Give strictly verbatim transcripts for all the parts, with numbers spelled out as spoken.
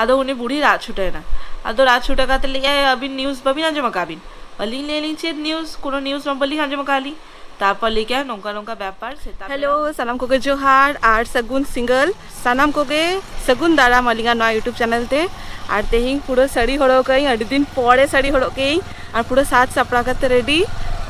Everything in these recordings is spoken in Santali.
ᱟᱫᱚ ᱩᱱᱤ ᱵᱩᱲᱦᱤ ᱨᱟᱜ ᱪᱷᱩᱴᱟᱹᱣ ᱮᱱᱟ᱾ ᱟᱫᱚ ᱨᱟᱜ ᱪᱷᱩᱴᱟᱹᱣ ᱠᱟᱛᱮ ᱞᱟᱹᱭᱮᱜᱼᱟᱭ, "ᱟᱹᱵᱤᱱ ᱱᱤᱭᱩᱡᱽ ᱵᱟᱹᱵᱤᱱ ᱟᱸᱡᱚᱢ ᱟᱠᱟᱫ ᱵᱤᱱ?" ᱟᱹᱞᱤᱧ ᱞᱟᱹᱭ ᱟᱹᱞᱤᱧ, "ᱪᱮᱫ ᱱᱤᱭᱩᱡᱽ? ᱠᱳᱱᱳ ᱱᱤᱭᱩᱡᱽ ᱢᱟ ᱵᱟᱹᱞᱤᱧ ᱟᱸᱡᱚᱢ ᱟᱠᱟᱫ ᱞᱤᱧ᱾" ᱛᱟᱨᱯᱚᱨ ᱞᱟᱹᱭ ᱠᱮᱜᱼᱟ, "ᱱᱚᱝᱠᱟ ᱱᱚᱝᱠᱟ ᱵᱮᱯᱟᱨ, ᱥᱮᱛᱟᱜ ᱦᱮᱞᱳ, ᱵᱮᱲᱟ ᱦᱚᱸ" ᱥᱟᱱᱟᱢ ᱠᱚᱜᱮ ᱡᱚᱦᱟᱨ ᱟᱨ ᱥᱟᱹᱜᱩᱱ ᱥᱤᱸᱜᱟᱹᱞ᱾ ᱥᱟᱱᱟᱢ ᱠᱚᱜᱮ ᱥᱟᱹᱜᱩᱱ ᱫᱟᱨᱟᱢ ᱟᱹᱞᱤᱧᱟᱜ ᱱᱚᱣᱟ YouTube ᱪᱮᱱᱮᱞ ᱛᱮ᱾ ᱟᱨ ᱛᱮᱦᱮᱧ ᱯᱩᱨᱟᱹ ᱥᱟᱹᱲᱤ ᱦᱚᱨᱚᱜ ᱠᱟᱹᱧ, ᱟᱹᱰᱤ ᱫᱤᱱ ᱯᱚᱨᱮ ᱥᱟᱹᱲᱤ ᱦᱚᱨᱚᱜ ᱠᱟᱹᱧ᱾ ᱟᱨ ᱯᱩᱨᱟᱹ ᱥᱟᱡᱽ ᱥᱟᱯᱲᱟᱣ ᱠᱟᱛᱮ ᱨᱮᱰᱤ᱾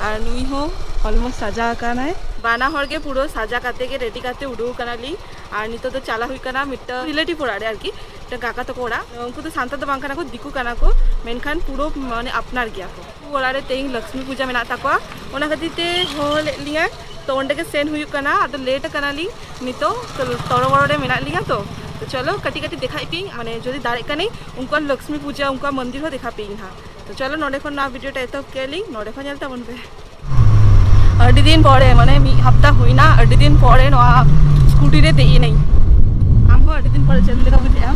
ᱟᱨ ᱱᱩᱭ ᱦᱚᱸ ᱚᱞᱢᱳᱥᱴ ᱥᱟᱡᱟᱣ ᱟᱠᱟᱱᱟᱭ᱾ ᱵᱟᱱᱟ ᱦᱚᱲ ᱜᱮ ᱯᱩᱨᱟᱹ ᱥᱟᱡᱟ ᱠᱟᱛᱮ ᱜᱮ, ᱨᱮᱰᱤ ᱠᱟᱛᱮ ᱩᱰᱩᱠ ᱠᱟᱱᱟᱞᱤᱧ᱾ ᱟᱨ ᱱᱤᱛᱚᱜ ᱫᱚ ᱪᱟᱞᱟᱣ ᱦᱩᱭᱩᱜ ᱠᱟᱱᱟ ᱢᱤᱫᱴᱟᱝ ᱨᱤᱞᱮᱴᱤᱵᱷ ᱚᱲᱟᱜ ᱨᱮ ᱟᱨᱠᱤ, ᱢᱤᱫᱴᱟᱝ ᱠᱟᱠᱟ ᱛᱟᱠᱚ ᱚᱲᱟᱜ᱾ ᱩᱱᱠᱩ ᱫᱚ ᱥᱟᱱᱛᱟᱲ ᱫᱚ ᱵᱟᱝ ᱠᱟᱱᱟ ᱠᱚ, ᱫᱤᱠᱩ ᱠᱟᱱᱟ ᱠᱚ, ᱢᱮᱱᱠᱷᱟᱱ ᱯᱩᱨᱟᱹ ᱢᱟᱱᱮ ᱟᱯᱱᱟᱨ ᱜᱮᱭᱟ ᱠᱚ᱾ ᱩᱱᱠᱩ ᱚᱲᱟᱜ ᱨᱮ ᱛᱮᱦᱮᱧ ᱞᱚᱠᱥᱢᱤ ᱯᱩᱡᱟ ᱢᱮᱱᱟᱜ ᱛᱟᱠᱚᱣᱟ, ᱚᱱᱟ ᱠᱷᱟᱹᱛᱤᱨ ᱛᱮ ᱦᱚᱦᱚ ᱞᱮᱫ ᱞᱤᱧᱟᱭ᱾ ᱛᱚ ᱚᱸᱰᱮ ᱜᱮ ᱥᱮᱱ ᱦᱩᱭᱩᱜ ᱠᱟᱱᱟ, ᱟᱫᱚ ᱞᱮᱴ ᱠᱟᱱᱟᱞᱤᱧ ᱱᱤᱛᱚᱜ᱾ ᱛᱚ ᱛᱚᱲᱚ ᱵᱚᱲᱚ ᱨᱮ ᱢᱮᱱᱟᱜ ᱞᱤᱧᱟ ᱛᱚ᱾ ᱛᱚ ᱪᱚᱞᱚ ᱠᱟᱹᱴᱤᱡ ᱠᱟᱹᱴᱤᱡ ᱫᱮᱠᱷᱟᱭ ᱯᱮᱭᱟᱹᱧ, ᱢᱟᱱᱮ ᱡᱩᱫᱤ ᱫᱟᱲᱮᱜ ᱠᱟᱹᱱᱟᱹᱧ ᱩᱱᱠᱩᱣᱟᱜ ᱞᱚᱠᱥᱢᱤ ᱯᱩᱡᱟ, ᱩᱱᱠᱩᱣᱟᱜ ᱢᱚᱱᱫᱤᱨ ᱦᱚᱸ ᱫᱮᱠᱷᱟ ᱯᱮᱭᱟᱹᱧ ᱦᱟᱸᱜ᱾ ᱛᱚ ᱪᱚᱞᱚ ᱱᱚᱸᱰᱮ ᱠᱷᱚᱱ ᱱᱚᱣᱟ ᱵᱷᱤᱰᱤᱭᱳ ᱴᱟ ᱮᱛᱚᱦᱚᱵ ᱠᱮᱭᱟᱞᱤᱧ, ᱱᱚᱸᱰᱮ ᱠᱷᱚᱱ ᱧᱮᱞ ᱛᱟᱵᱚᱱ ᱯᱮ᱾ ᱟᱹᱰᱤ ᱫᱤᱱ ᱯᱚᱨᱮ, ᱢᱟᱱᱮ ᱢᱤᱫ ᱦᱟᱯᱛᱟ ᱦᱩᱭᱱᱟ, ᱟᱹᱰᱤ ᱫᱤᱱ ᱯᱚᱨᱮ ᱱᱚᱣᱟ ᱥᱠᱩᱴᱤ ᱨᱮ ᱫᱮᱡ ᱮᱱᱟᱹᱧ᱾ ᱟᱢ ᱦᱚᱸ ᱟᱹᱰᱤ ᱫᱤᱱ ᱯᱚᱨᱮ ᱪᱮᱫ ᱞᱮᱠᱟ ᱵᱩᱡᱷᱟᱹᱜᱼᱟ?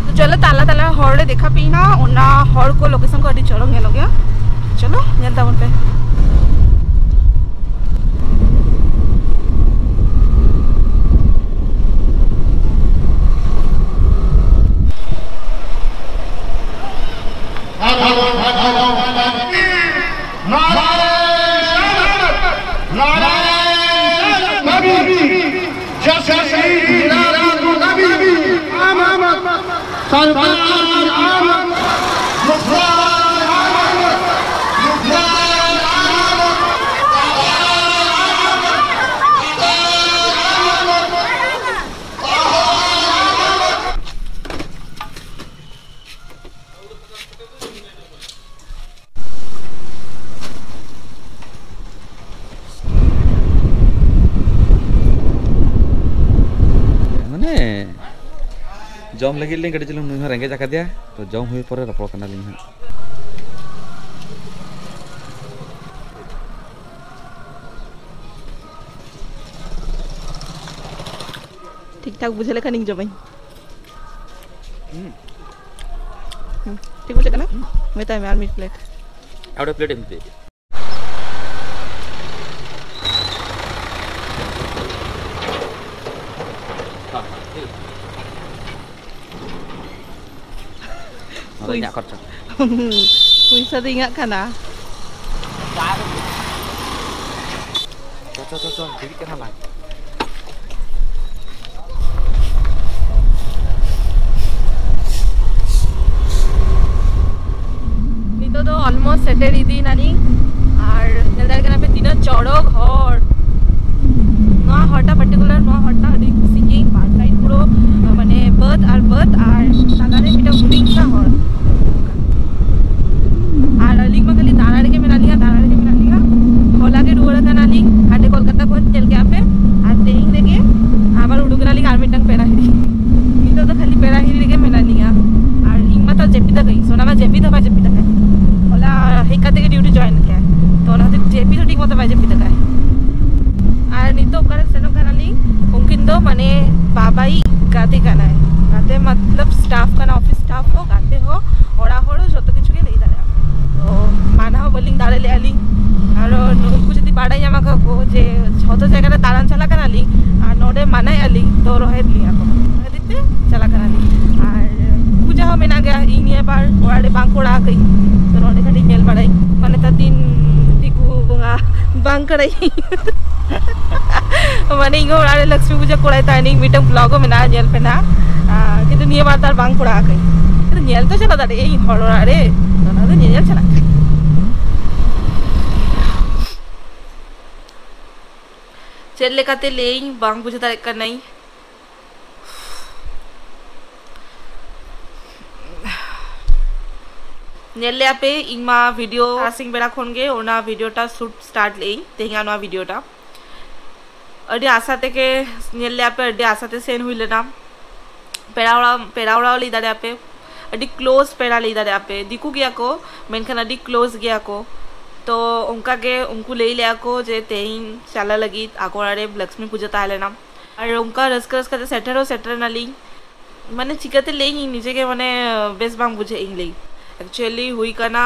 ᱛᱚ ᱪᱚᱞᱚ ᱛᱟᱞᱟ ᱛᱟᱞᱟ ᱦᱚᱨ ᱨᱮ ᱫᱮᱠᱷᱟ ᱯᱮᱭᱟᱹᱧ ᱦᱟᱸᱜ, ᱚᱱᱟ ᱦᱚᱨ ᱠᱚ ᱞᱳᱠᱮᱥᱚᱱ ᱠᱚ ᱟᱹᱰᱤ ᱪᱚᱨᱚᱠ ᱧᱮᱞᱚᱜ ᱜᱮᱭᱟ᱾ ᱪᱚᱞᱚ ᱧᱮᱞ ᱛᱟᱵᱚᱱ ᱯᱮ᱾ ᱢᱟᱱᱮ ᱡᱚᱢ ᱞᱟᱹᱜᱤᱫ ᱞᱤᱧ ᱠᱟᱹᱴᱤᱡ ᱪᱩᱞᱩᱝ, ᱱᱩᱭ ᱦᱚᱸ ᱨᱮᱸᱜᱮᱡ ᱟᱠᱟᱫᱮᱭᱟ, ᱛᱚ ᱡᱚᱢ ᱦᱩᱭ ᱯᱚᱨᱮ ᱨᱚᱯᱚᱲ ᱠᱟᱱᱟᱞᱤᱧ ᱦᱟᱸᱜ᱾ ᱴᱷᱤᱠ ᱴᱷᱟᱠ ᱵᱩᱡᱷᱟᱹᱣ ᱞᱮᱠᱷᱟᱱᱤᱧ ᱡᱚᱢᱟᱹᱧ᱾ ᱦᱩᱸ᱾ ᱦᱩᱸ, ᱴᱷᱤᱠ ᱵᱩᱡᱷᱟᱹᱜ ᱠᱟᱱᱟ? ᱦᱩᱸ᱾ ᱢᱮᱛᱟᱭ ᱢᱮ ᱟᱨ ᱢᱤᱫ ᱯᱞᱮᱴ᱾ ᱟᱨ ᱢᱤᱫ ᱯᱞᱮᱴ ᱮᱢ ᱤᱫᱤᱭᱟ᱾ ᱦᱮᱸ, ᱦᱮᱸ, ᱴᱷᱤᱠ᱾ ᱤᱧᱟᱹᱜ ᱠᱷᱚᱨᱪᱟ᱾ ᱯᱚᱭᱥᱟ ᱫᱚ ᱤᱧᱟᱹᱜ ᱠᱟᱱᱟ᱾ ᱪᱚ, ᱪᱚ, ᱪᱚ, ᱪᱚ, ᱵᱮᱨᱮᱫ ᱠᱟᱱᱟ ᱞᱟᱝ᱾ ᱱᱤᱛᱚᱜ ᱫᱚ almost ᱥᱮᱴᱮᱨ ᱤᱫᱤᱭᱮᱱᱟᱞᱤᱧ᱾ ᱟᱨ ᱧᱮᱞ ᱫᱟᱲᱮᱭᱟᱜ ᱠᱟᱱᱟ ᱯᱮ ᱛᱤᱱᱟᱹᱜ ᱪᱚᱲᱚᱠ ᱦᱚᱨ᱾ ᱱᱚᱣᱟ ᱦᱚᱨᱴᱟ particular, ᱱᱚᱣᱟ ᱦᱚᱨᱴᱟ ᱟᱹᱰᱤ ᱠᱩᱥᱤ ᱜᱮ, ᱵᱟᱨ side ᱯᱩᱨᱟᱹ, ᱢᱟᱱᱮ, ᱵᱟᱹᱫᱽ ᱟᱨ ᱵᱟᱹᱫᱽ, ᱟᱨ ᱛᱟᱞᱟᱨᱮ ᱢᱤᱫᱴᱟᱝ ᱦᱩᱰᱤᱧ ᱥᱟ ᱦᱚᱨ᱾ ᱟᱨ ᱟᱹᱞᱤᱧ ᱢᱟ ᱠᱷᱟᱹᱞᱤ ᱫᱟᱬᱟ ᱨᱮᱜᱮ ᱢᱮᱱᱟᱜ ᱞᱤᱧᱟ, ᱫᱟᱬᱟ ᱨᱮᱜᱮ ᱢᱮᱱᱟᱜ ᱞᱤᱧᱟ᱾ ᱦᱚᱞᱟ ᱜᱮ ᱨᱩᱣᱟᱹᱲ ᱟᱠᱟᱱᱟᱞᱤᱧ ᱦᱟᱸᱰᱮ ᱠᱳᱞᱠᱟᱛᱟ ᱠᱷᱚᱱ, ᱧᱮᱞ ᱠᱮᱜᱼᱟ ᱯᱮ᱾ ᱟᱨ ᱛᱮᱦᱮᱧ ᱨᱮᱜᱮ ᱟᱵᱟᱨ ᱩᱰᱩᱠ ᱮᱱᱟᱞᱤᱧ ᱟᱨ ᱢᱤᱫᱴᱟᱝ ᱯᱮᱲᱟ ᱦᱤᱨᱤ᱾ ᱱᱤᱛᱚᱜ ᱫᱚ ᱠᱷᱟᱹᱞᱤ ᱯᱮᱲᱟ ᱦᱤᱨᱤ ᱨᱮᱜᱮ ᱢᱮᱱᱟᱜ ᱞᱤᱧᱟ᱾ ᱟᱨ ᱤᱧ ᱢᱟ ᱛᱚ ᱡᱟᱹᱯᱤᱫ ᱟᱠᱟᱫᱟᱹᱧ, ᱥᱳᱱᱟ ᱢᱟ ᱡᱟᱹᱯᱤᱫ ᱦᱚᱸ ᱵᱟᱭ ᱡᱟᱹᱯᱤᱫ ᱟᱠᱟᱫ᱾ ᱦᱚᱞᱟ ᱦᱮᱡ ᱠᱟᱛᱮ ᱜᱮ ᱰᱤᱭᱩᱴᱤ ᱡᱚᱭᱮᱱ ᱠᱮᱜᱼᱟᱭ, ᱛᱚ ᱚᱱᱟ ᱠᱷᱟᱹᱛᱤᱨ ᱡᱟᱹᱯᱤᱫ ᱦᱚᱸ ᱴᱷᱤᱠ ᱢᱚᱛᱚ ᱵᱟᱭ ᱡᱟᱹᱯᱤᱫ ᱟᱠᱟᱫ᱾ ᱟᱨ ᱱᱤᱛᱚᱜ ᱚᱠᱟᱨᱮ ᱥᱮᱱᱚᱜ ᱠᱟᱱᱟᱞᱤᱧ? ᱩᱱᱠᱤᱱ ᱫᱚ ᱢᱟᱱᱮ ᱵᱟᱵᱟᱭᱤᱡ ᱜᱟᱛᱮ ᱠᱟᱱᱟᱭ, ᱜᱟᱛᱮ ᱢᱚᱛᱞᱚᱵ ᱥᱴᱟᱯ ᱠᱟᱱᱟ, ᱚᱯᱷᱤᱥ ᱥᱴᱟᱯ ᱦᱚᱸ, ᱜᱟᱛᱮ ᱦᱚᱸ, ᱚᱲᱟᱜ ᱦᱚᱲ ᱦᱚᱸ, ᱡᱚᱛᱚ ᱠᱤᱪᱷᱩ ᱜᱮ ᱞᱟᱹᱭ ᱫᱟᱲᱮᱭᱟᱜᱼᱟ᱾ ᱛᱚ ᱢᱟᱱᱟ ᱦᱚᱸ ᱵᱟᱹᱞᱤᱧ ᱫᱟᱲᱮ ᱞᱮᱜᱼᱟ ᱞᱤᱧ᱾ ᱟᱨ ᱩᱱᱠᱩ ᱡᱩᱫᱤ ᱵᱟᱲᱟᱭ ᱧᱟᱢᱟ ᱠᱚ ᱡᱮ ᱡᱷᱚᱛᱚ ᱡᱟᱭᱜᱟ ᱨᱮ ᱫᱟᱬᱟᱱ ᱪᱟᱞᱟᱜ ᱠᱟᱱᱟᱞᱤᱧ ᱟᱨ ᱱᱚᱰᱮ ᱢᱟᱱᱟᱭᱮᱫᱼᱟ ᱞᱤᱧ, ᱛᱚ ᱨᱚᱦᱮᱫ ᱞᱤᱧᱟ ᱠᱚ, ᱚᱱᱟ ᱠᱷᱟᱹᱛᱤᱨ ᱛᱮ ᱪᱟᱞᱟᱜ ᱠᱟᱱᱟᱞᱤᱧ᱾ ᱟᱨ ᱯᱩᱡᱟᱹ ᱦᱚᱸ ᱢᱮᱱᱟᱜ ᱜᱮᱭᱟ, ᱤᱧ ᱱᱤᱭᱟᱹ ᱵᱟᱨ ᱚᱲᱟᱜ ᱨᱮ ᱵᱟᱝ ᱠᱚ ᱚᱲᱟᱜ ᱟᱠᱟᱫᱟᱹᱧ, ᱛᱚ ᱱᱚᱰᱮ ᱠᱟᱹᱴᱤᱡ ᱧᱮᱞ ᱵᱟᱲᱟᱭ, ᱢᱟᱱᱮ ᱱᱮᱛᱟᱨ ᱫᱤᱱ ᱫᱤᱠᱩ ᱵᱚᱸᱜᱟ ᱵᱟᱝ ᱠᱟᱱᱟᱭ᱾ ᱢᱟᱱᱮ ᱤᱧ ᱚᱲᱟᱜ ᱨᱮ ᱞᱚᱠᱥᱢᱤ ᱯᱩᱡᱟᱹ ᱠᱚᱨᱟᱭ ᱛᱟᱦᱮᱱᱤᱧ, ᱢᱤᱫᱴᱟᱝ ᱵᱞᱚᱜ ᱦᱚᱸ ᱢᱮᱱᱟᱜᱼᱟ, ᱧᱮᱞ ᱯᱮ ᱱᱟᱦᱟᱜ᱾ ᱟᱨ ᱠᱤᱱᱛᱩ ᱱᱤᱭᱟᱹ ᱵᱟᱨ ᱫᱚ ᱟᱨ ᱵᱟᱝ ᱠᱚᱨᱟᱣ ᱟᱠᱟᱫᱟᱹᱧ᱾ ᱠᱤᱱᱛᱩ ᱧᱮᱞ ᱛᱚ ᱪᱟᱞᱟᱣ ᱫᱟᱲᱮᱭᱟᱜ ᱟᱹᱧ ᱦᱚᱲ ᱚᱲᱟᱜ ᱨᱮ, ᱚᱱᱟ ᱫᱚ ᱧᱮᱧᱮᱞ ᱪᱟᱞᱟᱜ ᱠᱟᱱᱟ᱾ ᱪᱮᱫ ᱞᱮᱠᱟᱛᱮ ᱞᱟᱹᱭᱟᱹᱧ ᱵᱟᱝ ᱵᱩᱡᱷᱟᱹᱣ ᱫᱟᱲᱮᱭᱟᱜ ᱠᱟᱹᱱᱟᱹᱧ᱾ ᱧᱮᱞ ᱞᱮᱭᱟ ᱯᱮ, ᱤᱧ ᱢᱟ ᱵᱷᱤᱰᱤᱭᱳ ᱛᱟᱨᱟᱥᱤᱧ ᱵᱮᱲᱟ ᱠᱷᱚᱱ ᱜᱮ ᱚᱱᱟ ᱵᱷᱤᱰᱤᱭᱳᱴᱟ ᱥᱩᱴ ᱥᱴᱟᱨᱴ ᱞᱮᱜ ᱟᱹᱧ, ᱛᱮᱦᱮᱧᱟᱜ ᱱᱚᱣᱟ ᱵᱷᱤᱰᱤᱭᱳᱴᱟ᱾ ᱟᱹᱰᱤ ᱟᱥᱟ ᱛᱮᱜᱮ ᱧᱮᱞ ᱞᱮᱭᱟ ᱯᱮ, ᱟᱹᱰᱤ ᱟᱥᱟ ᱛᱮ ᱥᱮᱱ ᱦᱩᱭ ᱞᱮᱱᱟ᱾ ᱯᱮᱲᱟ ᱚᱲᱟᱜ, ᱯᱮᱲᱟ ᱚᱲᱟᱜ ᱞᱟᱹᱭ ᱫᱟᱲᱮᱭᱟᱜᱼᱟ ᱯᱮ, ᱟᱹᱰᱤ ᱠᱞᱳᱡᱽ ᱯᱮᱲᱟ ᱞᱟᱹᱭ ᱫᱟᱲᱮᱭᱟᱜᱼᱟ ᱯᱮ, ᱫᱤᱠᱩ ᱜᱮᱭᱟ ᱠᱚ, ᱢᱮᱱᱠᱷᱟᱱ ᱟᱹᱰᱤ ᱠᱞᱳᱡᱽ ᱜᱮᱭᱟ ᱠᱚ᱾ ᱛᱚ ᱚᱱᱠᱟ ᱜᱮ ᱩᱱᱠᱩ ᱞᱟᱹᱭ ᱞᱮᱜᱼᱟ ᱠᱚ ᱡᱮ ᱛᱮᱦᱮᱧ ᱪᱟᱞᱟᱜ ᱞᱟᱹᱜᱤᱫ ᱟᱠᱚ ᱚᱲᱟᱜ ᱨᱮ ᱞᱚᱠᱥᱢᱤ ᱯᱩᱡᱟᱹ ᱛᱟᱦᱮᱸ ᱞᱮᱱᱟ᱾ ᱟᱨ ᱚᱱᱠᱟ ᱨᱟᱹᱥᱠᱟᱹ ᱨᱟᱹᱥᱠᱟᱹ ᱛᱮ ᱥᱮᱴᱮᱨ ᱦᱚᱸ ᱥᱮᱴᱮᱨ ᱮᱱᱟᱞᱤᱧ᱾ ᱢᱟᱱᱮ ᱪᱤᱠᱟᱹᱛᱮ ᱞᱟᱹᱭᱟᱹᱧ, ᱤᱧ ᱱᱤᱡᱮ ᱜᱮ ᱢᱟᱱᱮ ᱵᱮᱥ ᱵᱟᱝ ᱵᱩᱡᱷᱟᱹᱜ ᱤᱧ ᱞᱟᱹᱭ᱾ ᱮᱠᱪᱩᱭᱮᱞᱤ ᱦᱩᱭ ᱠᱟᱱᱟ,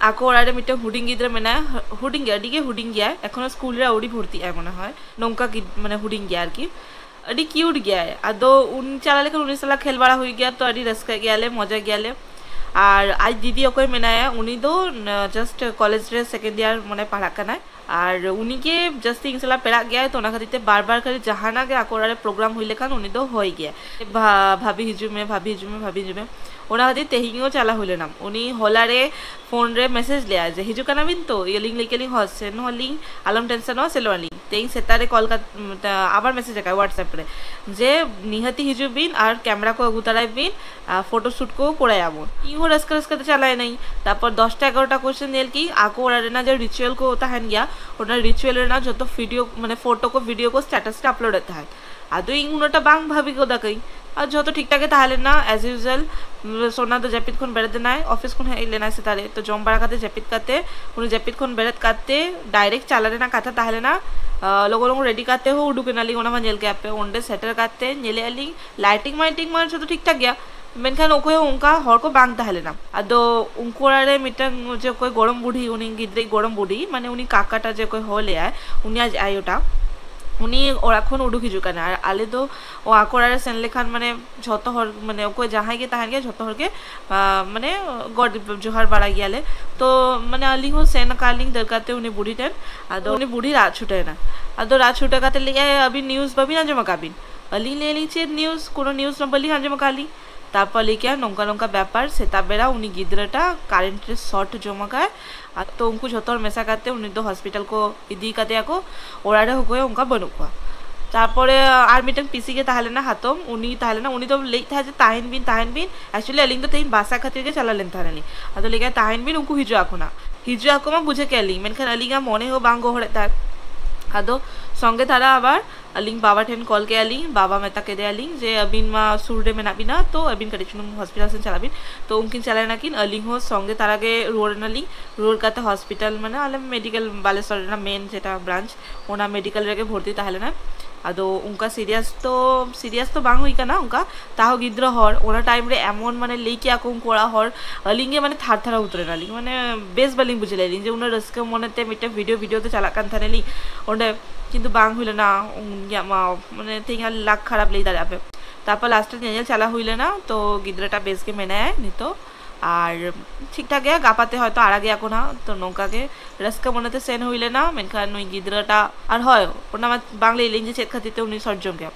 ᱟᱠᱚ ᱚᱲᱟᱜ ᱨᱮ ᱢᱤᱫᱴᱟᱝ ᱦᱩᱰᱤᱧ ᱜᱤᱫᱽᱨᱟᱹ ᱢᱮᱱᱟᱭᱟ, ᱦᱩᱰᱤᱧ ᱜᱮᱭᱟ, ᱟᱹᱰᱤ ᱜᱮ ᱦᱩᱰᱤᱧ ᱜᱮᱭᱟᱭ, ᱮᱠᱷᱚᱱᱳ ᱥᱠᱩᱞ ᱨᱮ ᱟᱹᱣᱨᱤ ᱵᱷᱚᱨᱛᱤᱜ ᱟᱭ ᱢᱚᱱᱮ ᱦᱚᱭ, ᱱᱚᱝᱠᱟ ᱜᱤᱫ-, ᱢᱟᱱᱮ ᱦᱩᱰᱤᱧ ᱜᱮᱭᱟ ᱟᱨᱠᱤ᱾ ᱟᱹᱰᱤ ᱠᱤᱭᱩᱴ ᱜᱮᱭᱟᱭ᱾ ᱟᱫᱚ ᱩᱱ ᱪᱟᱞᱟᱣ ᱞᱮᱠᱷᱟᱱ ᱩᱱᱤ ᱥᱟᱞᱟᱜ ᱠᱷᱮᱞ ᱵᱟᱲᱟ ᱦᱩᱭᱩᱜ ᱜᱮᱭᱟ, ᱛᱚ ᱟᱹᱰᱤ ᱨᱟᱹᱥᱠᱟᱹᱜ ᱜᱮᱭᱟᱞᱮ, ᱢᱚᱡᱟ ᱜᱮᱭᱟᱞᱮ᱾ ᱟᱨ ᱟᱡ ᱫᱤᱫᱤ ᱚᱠᱚᱭ ᱢᱮᱱᱟᱭᱟ, ᱩᱱᱤ ᱫᱚ just ᱠᱚᱞᱮᱡᱽ ᱨᱮ second year ᱢᱟᱱᱮ ᱯᱟᱲᱦᱟᱜ ᱠᱟᱱᱟᱭ᱾ ᱟᱨ ᱩᱱᱤ ᱜᱮ ᱡᱟᱹᱥᱛᱤ ᱤᱧ ᱥᱟᱞᱟᱜ ᱯᱮᱲᱟᱜ ᱜᱮᱭᱟᱭ, ᱛᱚ ᱚᱱᱟ ᱠᱷᱟᱹᱛᱤᱨ ᱛᱮ ᱵᱟᱨ ᱵᱟᱨ ᱠᱷᱟᱹᱞᱤ ᱡᱟᱦᱟᱱᱟᱜ ᱜᱮ ᱟᱠᱚ ᱚᱲᱟᱜ ᱨᱮ program ᱦᱩᱭ ᱞᱮᱠᱷᱟᱱ ᱩᱱᱤ ᱫᱚ ᱦᱚᱦᱚᱭ ᱜᱮᱭᱟᱭ, "ᱵᱷᱟ-, ᱵᱷᱟᱵᱤ ᱦᱤᱡᱩᱜ ᱢᱮ, ᱵᱷᱟᱵᱤ ᱦᱤᱡᱩᱜ ᱢᱮ, ᱵᱷᱟᱵᱤ ᱦᱤᱡᱩᱜ ᱢᱮ᱾" ᱚᱱᱟ ᱠᱷᱟᱹᱛᱤᱨ ᱛᱮᱦᱮᱧ ᱦᱚᱸ ᱪᱟᱞᱟᱣ ᱦᱩᱭ ᱞᱮᱱᱟ᱾ ᱩᱱᱤ ᱦᱚᱞᱟ ᱨᱮ ᱯᱷᱳᱱ ᱨᱮ ᱢᱮᱥᱮᱡᱽ ᱞᱮᱜᱼᱟᱭ ᱡᱮ, "ᱦᱤᱡᱩᱜ ᱠᱟᱱᱟ ᱵᱤᱱ ᱛᱚ?" ᱟᱹᱞᱤᱧ ᱞᱟᱹᱭ ᱠᱮᱫ ᱞᱤᱧ, "ᱦᱚᱸ, ᱥᱮᱱᱚᱜ ᱟᱹᱞᱤᱧ, ᱟᱞᱚᱢ ᱴᱮᱱᱥᱚᱱᱚᱜᱼᱟ, ᱥᱮᱱᱚᱜ ᱟᱹᱞᱤᱧ᱾" ᱛᱮᱦᱮᱧ ᱥᱮᱛᱟᱜ ᱨᱮ ᱠᱚᱞ ᱠᱟᱛᱮ, ᱟᱵᱟᱨ ᱢᱮᱥᱮᱡᱽ ᱟᱠᱟᱫ WhatsApp ᱨᱮ ᱡᱮ, "ᱱᱤᱦᱟᱹᱛᱤ ᱦᱤᱡᱩᱜ ᱵᱤᱱ ᱟᱨ ᱠᱮᱢᱮᱨᱟ ᱠᱚ ᱟᱹᱜᱩ ᱛᱟᱨᱟᱭ ᱵᱤᱱ, ᱟᱨ ᱯᱷᱳᱴᱳ ᱥᱩᱴ ᱠᱚ ᱠᱚᱨᱟᱭ ᱟᱵᱚᱱ᱾" ᱤᱧ ᱦᱚᱸ ᱨᱟᱹᱥᱠᱟᱹ ᱨᱟᱹᱥᱠᱟᱹ ᱛᱮ ᱪᱟᱞᱟᱣ ᱮᱱᱟᱹᱧ᱾ ᱛᱟᱨᱯᱚᱨ ᱫᱚᱥᱴᱟ ᱮᱜᱟᱨᱚᱴᱟ ᱠᱚ ᱥᱮᱫ ᱧᱮᱞ ᱠᱤᱧ ᱟᱠᱚ ᱚᱲᱟᱜ ᱨᱮᱱᱟᱜ ᱡᱮ ᱨᱤᱪᱩᱣᱟᱞ ᱠᱚ ᱛᱟᱦᱮᱱ ᱜᱮᱭᱟ, ᱚᱱᱟ ᱨᱤᱪᱩᱣᱟᱞ ᱨᱮᱱᱟᱜ ᱡᱚᱛᱚ ᱵᱷᱤᱰᱤᱭᱳ, ᱢᱟᱱᱮ ᱯᱷᱳᱴᱳ ᱠᱚ, ᱵᱷᱤᱰᱤᱭᱳ ᱠᱚ ᱥᱴᱮᱴᱟᱥ ᱨᱮ ᱟᱯᱞᱳᱰ ᱮᱫ ᱛᱟᱦᱮᱸᱫ᱾ ᱟᱫᱚ ᱤᱧ ᱩᱱᱟᱹᱜᱴᱟ ᱵᱟᱝ ᱵᱷᱟᱵᱤ ᱜᱚᱫ ᱟᱠᱟᱹᱧ᱾ ᱟᱨ ᱡᱷᱚᱛᱚ ᱴᱷᱤᱠ ᱴᱷᱟᱠ ᱜᱮ ᱛᱟᱦᱮᱸ ᱞᱮᱱᱟ, as usual᱾ ᱥᱳᱱᱟ ᱫᱚ ᱡᱟᱹᱯᱤᱫ ᱠᱷᱚᱱ ᱵᱮᱨᱮᱫ ᱮᱱᱟᱭ, ᱚᱯᱷᱤᱥ ᱠᱷᱚᱱ ᱦᱮᱡ ᱞᱮᱱᱟᱭ ᱥᱮᱛᱟᱜ ᱨᱮ, ᱛᱚ ᱡᱚᱢ ᱵᱟᱲᱟ ᱠᱟᱛᱮ ᱡᱟᱹᱯᱤᱫ ᱠᱟᱛᱮ, ᱩᱱᱤ ᱡᱟᱹᱯᱤᱫ ᱠᱷᱚᱱ ᱵᱮᱨᱮᱫ ᱠᱟᱛᱮ ᱰᱟᱭᱨᱮᱠᱴ ᱪᱟᱞᱟᱜ ᱨᱮᱱᱟᱜ ᱠᱟᱛᱷᱟ ᱛᱟᱦᱮᱸ ᱞᱮᱱᱟ᱾ ᱟᱸ, ᱞᱚᱜᱚᱱ ᱞᱚᱜᱚᱱ ᱨᱮᱰᱤ ᱠᱟᱛᱮ ᱦᱚᱸ ᱩᱰᱩᱠ ᱮᱱᱟᱞᱤᱧ, ᱚᱱᱟ ᱢᱟ ᱧᱮᱞ ᱠᱮᱜᱼᱟ ᱯᱮ᱾ ᱚᱸᱰᱮ ᱥᱮᱴᱮᱨ ᱠᱟᱛᱮ ᱧᱮᱞᱮᱜᱼᱟ ᱞᱤᱧ ᱞᱟᱭᱴᱤᱝ ᱢᱟᱭᱴᱤᱝ ᱢᱟ ᱡᱷᱚᱛᱚ ᱴᱷᱤᱠ ᱴᱷᱟᱠ ᱜᱮᱭᱟ, ᱢᱮᱱᱠᱷᱟᱱ ᱚᱠᱚᱭ ᱦᱚᱸ ᱚᱱᱠᱟ ᱦᱚᱲ ᱠᱚ ᱵᱟᱝ ᱛᱟᱦᱮᱸ ᱞᱮᱱᱟ᱾ ᱟᱫᱚ ᱩᱱᱠᱩ ᱚᱲᱟᱜ ᱨᱮ ᱢᱤᱫᱴᱟᱝ ᱡᱮ ᱚᱠᱚᱭ ᱜᱚᱲᱚᱢ ᱵᱩᱰᱷᱤ, ᱩᱱᱤ ᱜᱤᱫᱽᱨᱟᱹ ᱜᱚᱲᱚᱢ ᱵᱩᱰᱷᱤ, ᱢᱟᱱᱮ ᱩᱱᱤ ᱠᱟᱠᱟᱴᱟ ᱡᱮ ᱚᱠᱚᱭ ᱦᱚᱦᱚ ᱞᱮᱜᱼᱟᱭ, ᱩᱱᱤ ᱟᱡ ᱟᱭᱳᱴᱟ, ᱩᱱᱤ ᱚᱲᱟᱜ ᱠᱷᱚᱱ ᱩᱰᱩᱠ ᱦᱤᱡᱩᱜ ᱠᱟᱱᱟ᱾ ᱟᱨ ᱟᱞᱮ ᱫᱚ ᱟᱠᱚ ᱚᱲᱟᱜ ᱨᱮ ᱥᱮᱱ ᱞᱮᱠᱷᱟᱱ ᱢᱟᱱᱮ ᱡᱷᱚᱛᱚ ᱦᱚᱲ, ᱢᱟᱱᱮ ᱚᱠᱚᱭ ᱡᱟᱦᱟᱸᱭ ᱜᱮ ᱛᱟᱦᱮᱱ ᱜᱮᱭᱟ, ᱡᱷᱚᱛᱚ ᱦᱚᱲ ᱜᱮ, ᱟᱸ, ᱢᱟᱱᱮ ᱜᱚᱰ ᱡᱚᱦᱟᱨ ᱵᱟᱲᱟᱭ ᱜᱮᱭᱟᱞᱮ᱾ ᱛᱚ ᱢᱟᱱᱮ ᱟᱹᱞᱤᱧ ᱦᱚᱸ ᱥᱮᱱ ᱟᱠᱟᱱ ᱞᱤᱧ ᱫᱟᱹᱲ ᱠᱟᱛᱮ ᱩᱱᱤ ᱵᱩᱰᱷᱤ ᱴᱷᱮᱱ᱾ ᱟᱫᱚ ᱩᱱᱤ ᱵᱩᱰᱷᱤ ᱨᱟᱜ ᱪᱷᱩᱴᱟᱹᱣ ᱮᱱᱟ᱾ ᱟᱫᱚ ᱨᱟᱜ ᱪᱷᱩᱴᱟᱹᱣ ᱠᱟᱛᱮ ᱞᱟᱹᱭᱮᱜᱼᱟᱭ, "ᱟᱹᱵᱤᱱ ᱱᱤᱭᱩᱡᱽ ᱵᱟᱹᱵᱤᱱ ᱟᱸᱡᱚᱢ ᱟᱠᱟᱫ ᱵᱤᱱ?" ᱟᱹᱞᱤᱧ ᱞᱟᱹᱭ ᱟᱹᱞᱤᱧ, "ᱪᱮᱫ ᱱᱤᱭᱩᱡᱽ? ᱠᱳᱱᱳ ᱱᱤᱭᱩᱡᱽ ᱢᱟ ᱵᱟᱹᱞᱤᱧ ᱟᱸᱡᱚᱢ ᱟᱠᱟᱫ ᱞᱤᱧ᱾" ᱛᱟᱨᱯᱚᱨ ᱞᱟᱹᱭ ᱠᱮᱜᱼᱟ, "ᱱᱚᱝᱠᱟ ᱱᱚᱝᱠᱟ ᱵᱮᱯᱟᱨ, ᱥᱮᱛᱟᱜ ᱵᱮᱲᱟ ᱩᱱᱤ ᱜᱤᱫᱽᱨᱟᱹᱴᱟ ᱠᱟᱨᱮᱱᱴ ᱨᱮ ᱥᱚᱨᱴ ᱡᱚᱢ ᱟᱠᱟᱫ᱾" ᱟᱨ ᱛᱚ ᱩᱱᱠᱩ ᱡᱷᱚᱛᱚ ᱦᱚᱲ ᱢᱮᱥᱟ ᱠᱟᱛᱮ ᱩᱱᱤ ᱫᱚ ᱦᱚᱥᱯᱤᱴᱟᱞ ᱠᱚ ᱤᱫᱤ ᱠᱟᱫᱮᱭᱟ ᱠᱚ, ᱚᱲᱟᱜ ᱨᱮ ᱚᱠᱚᱭ ᱦᱚᱸ ᱚᱱᱠᱟ ᱵᱟᱹᱱᱩᱜ ᱠᱚᱣᱟ᱾ ᱛᱟᱨᱯᱚᱨᱮ ᱟᱨ ᱢᱤᱫᱴᱟᱝ ᱯᱤᱥᱤ ᱜᱮ ᱛᱟᱦᱮᱸ ᱞᱮᱱᱟ, ᱦᱟᱛᱚᱢ, ᱩᱱᱤ ᱛᱟᱦᱮᱸ ᱞᱮᱱᱟ, ᱩᱱᱤ ᱫᱚ ᱞᱟᱹᱭᱮᱫ ᱛᱟᱦᱮᱸᱫ ᱡᱮ, "ᱛᱟᱦᱮᱱ ᱵᱤᱱ, ᱛᱟᱦᱮᱱ ᱵᱤᱱ᱾" Actually ᱟᱹᱞᱤᱧ ᱫᱚ ᱛᱮᱦᱮᱧ ᱵᱟᱥᱟ ᱠᱷᱟᱹᱛᱤᱨ ᱜᱮ ᱪᱟᱞᱟᱣ ᱞᱮᱱ ᱛᱟᱦᱮᱱᱟᱞᱤᱧ᱾ ᱟᱫᱚ ᱞᱟᱹᱭ ᱠᱮᱫᱟ, "ᱛᱟᱦᱮᱱ ᱵᱤᱱ, ᱩᱱᱠᱩ ᱦᱤᱡᱩᱜ ᱟᱠᱚ ᱱᱟᱜ, ᱦᱤᱡᱩᱜ ᱟᱠᱚ ᱢᱟ ᱵᱩᱡᱷᱟᱹᱣ ᱠᱮᱫ ᱞᱤᱧ, ᱢᱮᱱᱠᱷᱟᱱ ᱟᱹᱞᱤᱧᱟᱜ ᱢᱚᱱᱮ ᱦᱚᱸ ᱵᱟᱝ ᱜᱚᱦᱚᱲᱮᱫ ᱛᱟᱦᱮᱸᱫ᱾" ᱟᱫᱚ ᱥᱚᱸᱜᱮ ᱫᱷᱟᱨᱟ ᱟᱵᱟᱨ ᱟᱹᱞᱤᱧ ᱵᱟᱵᱟ ᱴᱷᱮᱱ ᱠᱚᱞ ᱠᱮᱫᱼᱟ ᱞᱤᱧ, ᱵᱟᱵᱟ ᱢᱮᱛᱟ ᱠᱮᱫᱮᱭᱟᱞᱤᱧ ᱡᱮ, "ᱟᱹᱵᱤᱱ ᱢᱟ ᱥᱩᱨ ᱨᱮ ᱢᱮᱱᱟᱜ ᱵᱤᱱᱟ, ᱛᱚ ᱟᱹᱵᱤᱱ ᱠᱟᱹᱴᱤᱡ ᱪᱩᱞᱩᱝ ᱦᱚᱥᱯᱤᱴᱟᱞ ᱥᱮᱫ ᱪᱟᱞᱟᱜ ᱵᱤᱱ᱾" ᱛᱚ ᱩᱱᱠᱤᱱ ᱪᱟᱞᱟᱣ ᱮᱱᱟᱠᱤᱱ, ᱟᱹᱞᱤᱧ ᱦᱚᱸ ᱥᱚᱸᱜᱮ ᱛᱟᱨᱟ ᱜᱮ ᱨᱩᱣᱟᱹᱲ ᱮᱱᱟᱞᱤᱧ᱾ ᱨᱩᱣᱟᱹᱲ ᱠᱟᱛᱮ ᱦᱚᱥᱯᱤᱴᱟᱞ, ᱢᱟᱱᱮ ᱟᱞᱮ ᱢᱮᱰᱤᱠᱮᱞ, ᱵᱟᱞᱮᱥᱚᱨ ᱨᱮᱱᱟᱜ ᱢᱮᱱ ᱡᱮᱴᱟ ᱵᱨᱟᱧᱪ, ᱚᱱᱟ ᱢᱮᱰᱤᱠᱮᱞ ᱨᱮᱜᱮ ᱵᱷᱚᱨᱛᱤ ᱛᱟᱦᱮᱸ ᱞᱮᱱᱟ᱾ ᱟᱫᱚ ᱚᱱᱠᱟ ᱥᱤᱨᱤᱭᱟᱥ ᱛᱚ, ᱥᱤᱨᱤᱭᱟᱥ ᱛᱚ ᱵᱟᱝ ᱦᱩᱭ ᱠᱟᱱᱟ ᱚᱱᱠᱟ, ᱛᱟᱦᱚᱸ ᱜᱤᱫᱽᱨᱟᱹ ᱦᱚᱲ, ᱚᱱᱟ ᱴᱟᱭᱤᱢ ᱨᱮ ᱮᱢᱚᱱ ᱢᱟᱱᱮ ᱞᱟᱹᱭ ᱠᱮᱜᱼᱟ ᱠᱚ ᱩᱱᱠᱩ ᱚᱲᱟᱜ ᱦᱚᱲ, ᱟᱹᱞᱤᱧ ᱜᱮ ᱢᱟᱱᱮ ᱛᱷᱟᱨ ᱛᱷᱟᱨᱟ ᱩᱛᱟᱹᱨ ᱮᱱᱟᱞᱤᱧ, ᱢᱟᱱᱮ ᱵᱮᱥ ᱵᱟᱹᱞᱤᱧ ᱵᱩᱡᱷᱟᱹᱣ ᱞᱮᱫ ᱞᱤᱧ ᱡᱮ ᱩᱱᱟᱹᱜ ᱨᱟᱹᱥᱠᱟᱹ ᱢᱚᱱᱮᱛᱮ ᱢᱤᱫᱴᱮᱱ ᱵᱷᱤᱰᱤᱭᱳ, ᱵᱷᱤᱰᱤᱭᱳ ᱛᱮ ᱪᱟᱞᱟᱜ ᱠᱟᱱ ᱛᱟᱦᱮᱱᱟᱞᱤᱧ ᱚᱸᱰᱮ, ᱠᱤᱱᱛᱩ ᱵᱟᱝ ᱦᱩᱭ ᱞᱮᱱᱟ᱾ ᱤᱧᱟᱹᱜ ᱢᱟ ᱢᱟᱱᱮ ᱛᱮᱦᱮᱧ ᱟᱨ ᱞᱟᱠ ᱠᱷᱟᱨᱟᱯ ᱞᱟᱹᱭ ᱫᱟᱲᱮᱭᱟᱜᱼᱟ ᱯᱮ᱾ ᱛᱟᱨᱯᱚᱨ ᱞᱟᱥᱴ ᱨᱮ ᱧᱮᱧᱮᱞ ᱪᱟᱞᱟᱣ ᱦᱩᱭ ᱞᱮᱱᱟ, ᱛᱚ ᱜᱤᱫᱽᱨᱟᱹᱴᱟ ᱵᱮᱥ ᱜᱮ ᱢᱮᱱᱟᱭᱟ ᱱᱤᱛᱚᱜ᱾ ᱟᱨ ᱴᱷᱤᱠ ᱴᱷᱟᱠ ᱜᱮᱭᱟ, ᱜᱟᱯᱟ ᱛᱮ ᱦᱚᱭᱛᱳ ᱟᱲᱟᱜᱮᱭᱟ ᱠᱚ ᱱᱟᱦᱟᱜ᱾ ᱛᱚ ᱱᱚᱝᱠᱟ ᱜᱮ ᱨᱟᱹᱥᱠᱟᱹ ᱢᱚᱱᱮᱛᱮ ᱥᱮᱱ ᱦᱩᱭ ᱞᱮᱱᱟ, ᱢᱮᱱᱠᱷᱟᱱ ᱱᱩᱭ ᱜᱤᱫᱽᱨᱟᱹᱴᱟᱜ, ᱟᱨ ᱦᱳᱭ, ᱚᱱᱟ ᱢᱟ ᱵᱟᱝ ᱞᱟᱹᱭ ᱞᱤᱧ ᱡᱮ ᱪᱮᱫ ᱠᱷᱟᱹᱛᱤᱨ ᱛᱮ ᱩᱱᱤ ᱥᱚᱨᱡᱚᱢ ᱜᱮᱭᱟ᱾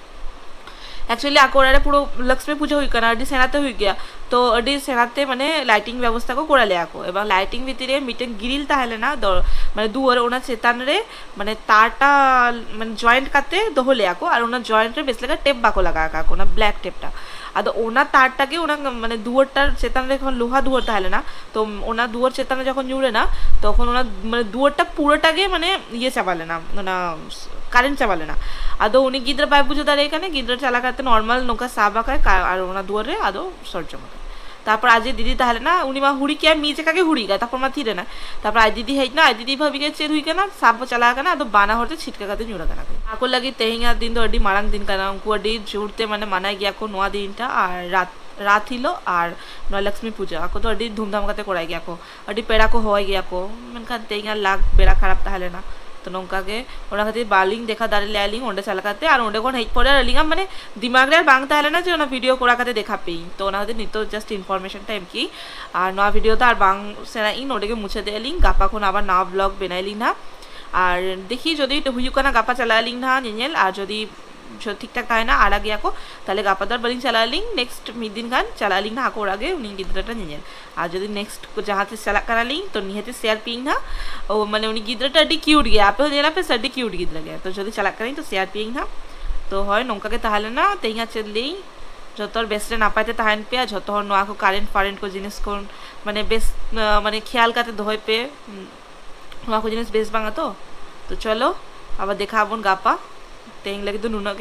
ᱮᱠᱪᱩᱭᱮᱞᱤ ᱟᱠᱚ ᱚᱲᱟᱜ ᱨᱮ ᱯᱩᱨᱟᱹ ᱞᱚᱠᱥᱢᱤ ᱯᱩᱡᱟᱹ ᱦᱩᱭᱩᱜ ᱠᱟᱱᱟ, ᱟᱹᱰᱤ ᱥᱮᱬᱟ ᱛᱮ ᱦᱩᱭᱩᱜ ᱜᱮᱭᱟ᱾ ᱛᱚ ᱟᱹᱰᱤ ᱥᱮᱬᱟ ᱛᱮ ᱢᱟᱱᱮ ᱞᱟᱭᱴᱤᱝ ᱵᱮᱵᱚᱥᱛᱷᱟ ᱠᱚ ᱠᱚᱨᱟᱣ ᱞᱮᱜᱼᱟ ᱠᱚ, ᱮᱵᱚᱝ ᱞᱟᱭᱴᱤᱝ ᱵᱷᱤᱛᱤᱨ ᱨᱮ ᱢᱤᱫᱴᱮᱱ ᱜᱨᱤᱞ ᱛᱟᱦᱮᱸ ᱞᱮᱱᱟ, ᱫᱚ ᱢᱟᱱᱮ ᱫᱩᱣᱟᱹᱨ ᱚᱱᱟ ᱪᱮᱛᱟᱱ ᱨᱮ ᱢᱟᱱᱮ ᱛᱟᱨᱴᱟ ᱢᱟᱱᱮ ᱡᱚᱭᱮᱱᱴ ᱠᱟᱛᱮ ᱫᱚᱦᱚ ᱞᱮᱜᱼᱟ ᱠᱚ, ᱟᱨ ᱚᱱᱟ ᱡᱚᱭᱮᱱᱴ ᱨᱮ ᱵᱮᱥ ᱞᱮᱠᱟ ᱴᱮᱯ ᱵᱟᱠᱚ ᱞᱟᱜᱟᱣ ᱟᱠᱟᱫ ᱠᱚ, ᱚᱱᱟ ᱵᱞᱮᱠ ᱴᱮᱯ ᱴᱟ᱾ ᱟᱫᱚ ᱚᱱᱟ ᱛᱟᱨᱴᱟ ᱜᱮ ᱚᱱᱟ ᱢᱟᱱᱮ ᱫᱩᱣᱟᱹᱨ ᱴᱟᱨ ᱪᱮᱛᱟᱱ ᱨᱮ ᱡᱚᱠᱷᱚᱱ ᱞᱳᱦᱟ ᱫᱩᱣᱟᱹᱨ ᱛᱟᱦᱮᱸ ᱞᱮᱱᱟ, ᱛᱚ ᱚᱱᱟ ᱫᱩᱣᱟᱹᱨ ᱪᱮᱛᱟᱱ ᱨᱮ ᱡᱚᱠᱷᱚᱱ ᱧᱩᱨ ᱮᱱᱟ, ᱛᱚᱠᱷᱚᱱ ᱚᱱᱟ ᱢᱟᱱᱮ ᱫᱩᱣᱟᱹᱨ ᱴᱟ ᱯᱩᱨᱟᱹᱴᱟ ᱜᱮ ᱢᱟᱱᱮ ᱤᱭᱟᱹ ᱪᱟᱵᱟ ᱞᱮᱱᱟ, ᱚᱱᱟ ᱠᱟᱨᱮᱱᱴ ᱪᱟᱵᱟ ᱞᱮᱱᱟ᱾ ᱟᱫᱚ ᱩᱱᱤ ᱜᱤᱫᱽᱨᱟᱹ ᱵᱟᱭ ᱵᱩᱡᱷᱟᱹᱣ ᱫᱟᱲᱮᱭᱟᱜ ᱠᱟᱱᱟ, ᱜᱤᱫᱽᱨᱟᱹ ᱪᱟᱞᱟᱣ ᱠᱟᱛᱮ ᱱᱚᱨᱢᱟᱞ ᱱᱚᱝᱠᱟ ᱥᱟᱵ ᱟᱠᱟᱭ ᱠᱟ-, ᱟᱨ ᱚᱱᱟ ᱫᱩᱣᱟᱹᱨ ᱨᱮ ᱟᱫᱚ ᱥᱚᱨᱡᱚᱢ ᱟᱠᱟᱭ᱾ ᱛᱟᱨᱯᱚᱨ ᱟᱡ ᱡᱮ ᱫᱤᱫᱤ ᱛᱟᱦᱮᱸ ᱞᱮᱱᱟ, ᱩᱱᱤ ᱢᱟ ᱦᱩᱲᱤ ᱠᱮᱜᱼᱟᱭ, ᱢᱤᱫ ᱡᱟᱭᱜᱟ ᱜᱮ ᱦᱩᱲᱤ ᱠᱟᱜᱼᱟᱭ, ᱛᱟᱨᱯᱚᱨ ᱢᱟ ᱛᱷᱤᱨ ᱮᱱᱟᱭ᱾ ᱛᱟᱨᱯᱚᱨ ᱟᱡ ᱫᱤᱫᱤ ᱦᱮᱡ ᱮᱱᱟ, ᱟᱡ ᱫᱤᱫᱤ ᱵᱷᱟᱵᱤ ᱜᱮ ᱪᱮᱫ ᱦᱩᱭ ᱠᱟᱱᱟ, ᱥᱟᱵ ᱵᱚ ᱪᱟᱞᱟᱣ ᱠᱟᱱᱟ, ᱟᱫᱚ ᱵᱟᱱᱟ ᱦᱚᱲ ᱛᱮ ᱪᱷᱤᱴᱠᱟ ᱠᱟᱛᱮ ᱧᱩᱨ ᱟᱠᱟᱱᱟ ᱠᱤᱱ᱾ ᱟᱠᱚ ᱞᱟᱹᱜᱤᱫ ᱛᱮᱦᱮᱧᱟᱜ ᱫᱤᱱ ᱫᱚ ᱟᱹᱰᱤ ᱢᱟᱨᱟᱝ ᱫᱤᱱ ᱠᱟᱱᱟ, ᱩᱱᱠᱩ ᱟᱹᱰᱤ ᱡᱳᱨ ᱛᱮ ᱢᱟᱱᱮ ᱢᱟᱱᱟᱭ ᱜᱮᱭᱟ ᱠᱚ ᱱᱚᱣᱟ ᱫᱤᱱᱴᱟ, ᱟᱨ ᱨᱟᱛ, ᱨᱟᱛ ᱦᱤᱞᱳᱜ ᱟᱨ ᱱᱚᱣᱟ ᱞᱚᱠᱥᱢᱤ ᱯᱩᱡᱟᱹ ᱟᱠᱚ ᱫᱚ ᱟᱹᱰᱤ ᱫᱷᱩᱢᱫᱷᱟᱢ ᱠᱟᱛᱮ ᱠᱚᱨᱟᱭ ᱜᱮᱭᱟ ᱠᱚ, ᱟᱹᱰᱤ ᱯᱮᱲᱟ ᱠᱚ ᱦᱚᱦᱚᱭ ᱜᱮᱭᱟ ᱠᱚ, ᱢᱮᱱᱠᱷᱟᱱ ᱛᱮᱦᱮᱧᱟᱜ ᱞᱟᱠ ᱵᱮᱲᱟ ᱠᱷᱟᱨᱟᱯ ᱛᱟᱦᱮᱸ ᱞᱮᱱᱟ᱾ ᱛᱚ ᱱᱚᱝᱠᱟ ᱜᱮ ᱚᱱᱟ ᱠᱷᱟᱹᱛᱤᱨ ᱵᱟᱞᱤᱧ ᱫᱮᱠᱷᱟ ᱫᱟᱲᱮ ᱞᱮᱜᱼᱟ ᱞᱤᱧ ᱚᱸᱰᱮ ᱪᱟᱞᱟᱣ ᱠᱟᱛᱮ, ᱟᱨ ᱚᱸᱰᱮ ᱠᱷᱚᱱ ᱦᱮᱡ ᱯᱚᱨᱮ ᱟᱹᱞᱤᱧᱟᱜ ᱢᱟᱱᱮ ᱫᱤᱢᱟᱜᱽ ᱨᱮ ᱟᱨ ᱵᱟᱝ ᱛᱟᱦᱮᱸ ᱞᱮᱱᱟ ᱡᱮ ᱚᱱᱟ ᱵᱷᱤᱰᱤᱭᱳ ᱠᱚᱨᱟᱣ ᱠᱟᱛᱮ ᱫᱮᱠᱷᱟ ᱯᱮᱭᱤᱧ᱾ ᱛᱚ ᱚᱱᱟ ᱠᱷᱟᱹᱛᱤᱨ ᱱᱤᱛᱚᱜ just information ᱴᱟ ᱮᱢ ᱠᱤ, ᱟᱨ ᱱᱚᱣᱟ ᱵᱷᱤᱰᱤᱭᱳ ᱫᱚ ᱟᱨ ᱵᱟᱝ ᱥᱮᱬᱟᱭᱤᱧ, ᱱᱚᱸᱰᱮ ᱜᱮ ᱢᱩᱪᱟᱹᱫᱮᱜᱼᱟ ᱞᱤᱧ᱾ ᱜᱟᱯᱟ ᱠᱷᱚᱱ ᱟᱵᱟᱨ ᱱᱟᱣᱟ ᱵᱞᱚᱜ ᱵᱮᱱᱟᱭ ᱞᱤᱧ ᱱᱟᱦᱟᱜ᱾ ᱟᱨ ᱫᱮᱠᱷᱤ ᱡᱩᱫᱤ ᱦᱩᱭᱩᱜ ᱠᱟᱱᱟ, ᱜᱟᱯᱟ ᱪᱟᱞᱟᱜ ᱟᱹᱞᱤᱧ ᱱᱟᱦᱟᱜ ᱧᱮᱧᱮᱞ, ᱟᱨ ᱡᱩᱫᱤ ᱡᱷᱚ-, ᱴᱷᱤᱠ ᱴᱷᱟᱠ ᱛᱟᱦᱮᱱᱟ, ᱟᱲᱟᱜ ᱜᱮᱭᱟ ᱠᱚ, ᱛᱟᱦᱞᱮ ᱜᱟᱯᱟ ᱫᱚ ᱟᱨ ᱵᱟᱹᱞᱤᱧ ᱪᱟᱞᱟᱜ ᱟᱹᱞᱤᱧ᱾ ᱱᱮᱠᱥᱴ ᱢᱤᱫ ᱫᱤᱱ ᱜᱟᱱ ᱪᱟᱞᱟᱜ ᱟᱹᱞᱤᱧ ᱱᱟᱦᱟᱜ ᱟᱠᱚ ᱚᱲᱟᱜ ᱜᱮ ᱩᱱᱤ ᱜᱤᱫᱽᱨᱟᱹᱴᱟ ᱧᱮᱧᱮᱞ᱾ ᱟᱨ ᱡᱩᱫᱤ ᱱᱮᱠᱥᱴ ᱡᱟᱦᱟᱸ ᱛᱤᱥ ᱪᱟᱞᱟᱜ ᱠᱟᱱᱟᱞᱤᱧ, ᱛᱚ ᱱᱤᱦᱟᱹᱛ ᱥᱮᱭᱟᱨ ᱯᱮᱭᱤᱧ ᱱᱟᱦᱟᱜ᱾ ᱳ, ᱢᱟᱱᱮ ᱩᱱᱤ ᱜᱤᱫᱽᱨᱟᱹᱴᱟ ᱟᱹᱰᱤ ᱠᱤᱭᱩᱴ ᱜᱮᱭᱟ, ᱟᱯᱮ ᱦᱚᱸ ᱧᱮᱞ ᱟᱯᱮ ᱥᱮ, ᱟᱹᱰᱤ ᱠᱤᱭᱩᱴ ᱜᱤᱫᱽᱨᱟᱹ ᱜᱮᱭᱟ᱾ ᱛᱚ ᱡᱩᱫᱤ ᱪᱟᱞᱟᱜ ᱠᱟᱱᱟᱞᱤᱧ, ᱛᱚ ᱥᱮᱭᱟᱨ ᱯᱮᱭᱤᱧ ᱱᱟᱦᱟᱜ᱾ ᱛᱚ ᱦᱳᱭ, ᱱᱚᱝᱠᱟ ᱜᱮ ᱛᱟᱦᱮᱸ ᱞᱮᱱᱟ ᱛᱮᱦᱮᱧᱟᱜ ᱪᱮᱫ ᱞᱟᱹᱭ᱾ ᱡᱷᱚᱛᱚ ᱦᱚᱲ ᱵᱮᱥ ᱨᱮ ᱱᱟᱯᱟᱭ ᱛᱮ ᱛᱟᱦᱮᱱ ᱯᱮ, ᱟᱨ ᱡᱷᱚᱛᱚ ᱦᱚᱲ ᱱᱚᱣᱟ ᱠᱚ ᱠᱟᱨᱮᱱᱴ ᱯᱷᱟᱨᱮᱱᱴ ᱠᱚ ᱡᱤᱱᱤᱥ ᱠᱚ ᱢᱟᱱᱮ ᱵᱮᱥ, ᱢᱟᱱᱮ ᱠᱷᱮᱭᱟᱞ ᱠᱟᱛᱮ ᱫᱚᱦᱚᱭ ᱯᱮ᱾ ᱱᱚᱣᱟ ᱠᱚ ᱡᱤᱱᱤᱥ ᱵᱮᱥ ᱵᱟᱝᱟ ᱛᱚ᱾ ᱛᱚ ᱪᱚᱞᱚ, ᱟᱵᱟᱨ ᱫᱮᱠᱷᱟ ᱟᱵᱚᱱ ᱜᱟᱯᱟ᱾ ᱛᱮᱦᱮᱧ ᱞᱟᱹᱜᱤᱫ ᱫᱚ ᱱᱩᱱᱟᱹᱜ ᱜᱮ᱾